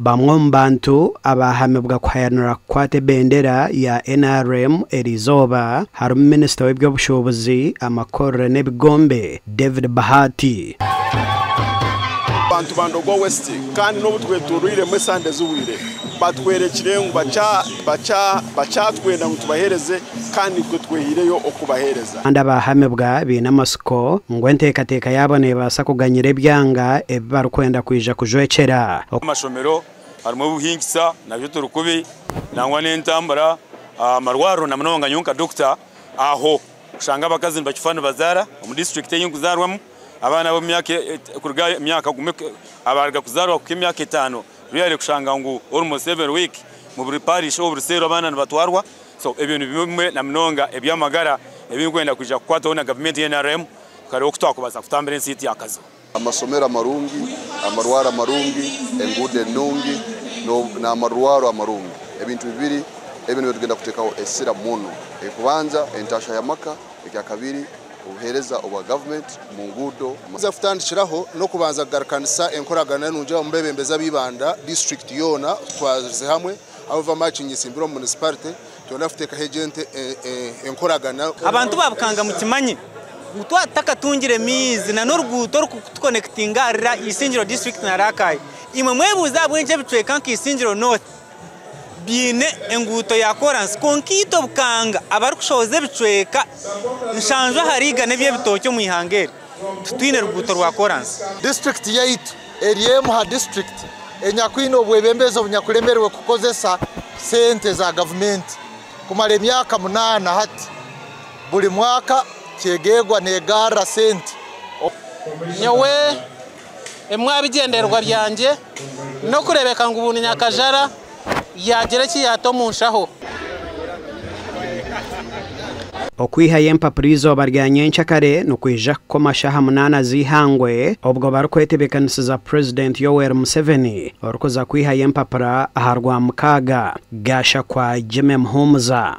Bamwe omu bantu abahamibwa kuhayanira kukwata ebendera ya NRM erizooba harimu minisita w'eby'obushuubuzi, amakorero n'ebigombe David Bahati. Abantu ba Ndorwa West kandi n'obu tweturuiremu esande ziwire batwerekire ngu bakyatwenda ngu tubahereze kandi nitwe twehireyo okubahereza. Kandi abahamibwa biine amasiko ngu enteekateeka yaabo neebaasa kuganyira ebyanga ebi barikwenda kwija kujwekyera. Amashomero harimu obuhingisa nabyo turi kubi nangwa n'entambura amarwariro na munonga nyowe nka dokita aho kushanga abakazi nibakifa nibazaara omu disiturikiti ei nkuzaarwamu abaana b'emyaka kuruga emyaka abaruga kuzaarwa kuhika emyaka 5 rwihare kushanga ngu almost every week mu buri parish obu buri seero abaana nibatwarwa. So ebintu bimwe na munonga eby'amagara ebinkwenda kwija kukwataho na gavumenti ya NRM tukareba oku twakubaasa kutambura ensi yaitu yakazibu. Amasomero amarungi, amarwaro amarungi, enguudo ennungi n'amarwaro amarungi. Ebintu bibiri ebi nibyo tugenda kuteekaho esira muno. Ekubanza entasha y'amaka, ekyakabiri obuheereza obwa gavumenti mu nguudo. Za kutandikiraho n'okubanza kugarukanisa enkoragana nungi omu bebembezi ab'Ibanda district yoona twaze hamwe abo makinyisimbira omu municipality twenda kuteekaho egente enkoragana. Abantu babukanga mukimanyi twatakatungira emiizi na n'oruguuto rukutukonectinga arira Isingiro district na Rakai. Imwe mwebuuza abwenje ebicweka nka Isingiro North biine enguuto ya koransi konka itwe Bukanga abarikushohoza ebicweka nshanju ahariga n'eby'ebitookye omu ihanga eri tutwine ruguuto rwa koransi. District yaitu eri emu ha district enyakwine obwebembezi obunyakulemerwe kukozesa sente za gavumenti kumara emyaka 8 hati buri mwaka kyegegwa negarra sente. Nyowe emwa bigenderwa byanje nokurebeka ngu bunu Nyakajara yagira ki yato munshaho. Okwihayo empapura izooba rya nyenkyakare nukwija kukoma shaha 8 z'ihangwe obwo barikwetebeekanisiza President Yoweri Museveni orikuza kwihayo empapura aha rwa mukaaga. Gasha kwa Jimmy Muhumuza.